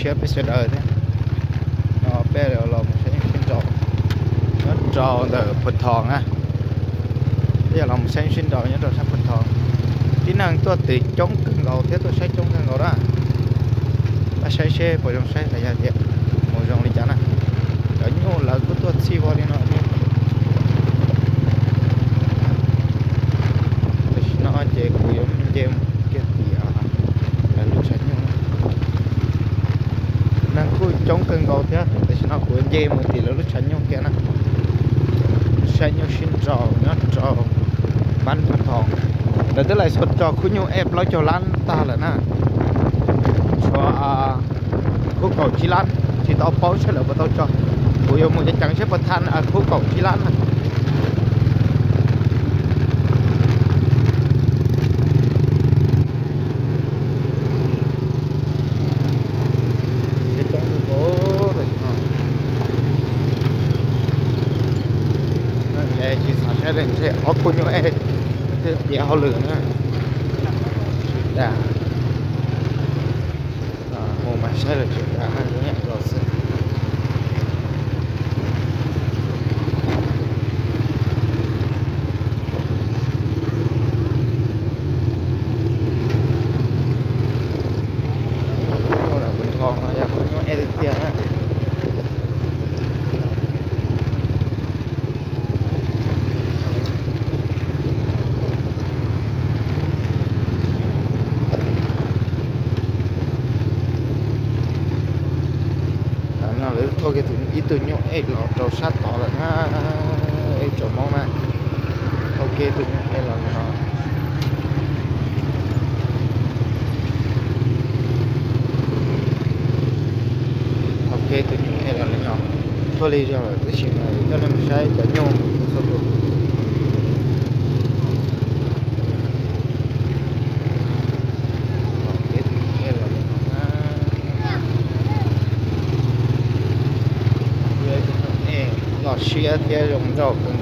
Siab peb sawv daws thiab. No peb los mus saib sib nraus nyob rau ntawm Phu Thos na. Peb yog los mus saib sib nraus nyob rau sab Phu Thos. Tib neeg tuaj tim coob kawg nkaus thiab tuaj saib coob kawg nkaus na. Pab saib seb puas zoo saib los yog tias mus zoo li cas na. Cov nyuj lawv kuj tuaj txhij vog li no thiab. Tam sim no ces kuv yuav nce kiag tim lawv lub tshav nyuj. Neeg kuj coob kawg nkaus thiab, tam sim no kuv yuav nce mus tim lawv lub tshav nyuj kiag na. Saib nyuj sib nraus nyob rau Pab Phu Thos. Lawv twb laim xov tso khub nyuj ej plaub caug lab tag lawm na. Tshuav khub kaum tsib lab tsis tau paub seb lawv puas tau tso. Kuv yuav mus ceev ceev seb puas tha khub kaum tsib lab na. Tsis xav saib li ntshe ob khub nyuj ej twb tiav hauj lwm na. Tsis tas, mus mas saib lawm tsis tas na, los xwb. Yog khub nyuj ej tiag tiag na. Tam no lawv thauj kiag ib tug nyuj ej los rau sab tod lawm na, ib tsoom Hmoob na. Thauj kiag ib tug nyuj ej los li no. Thauj kiag ib tug nyuj ej los li no. Tuaj lig zog lawm tab sis mas coj nej mus saib cov nyuj txhua tus. Loj siab thiab zoo nraug kawg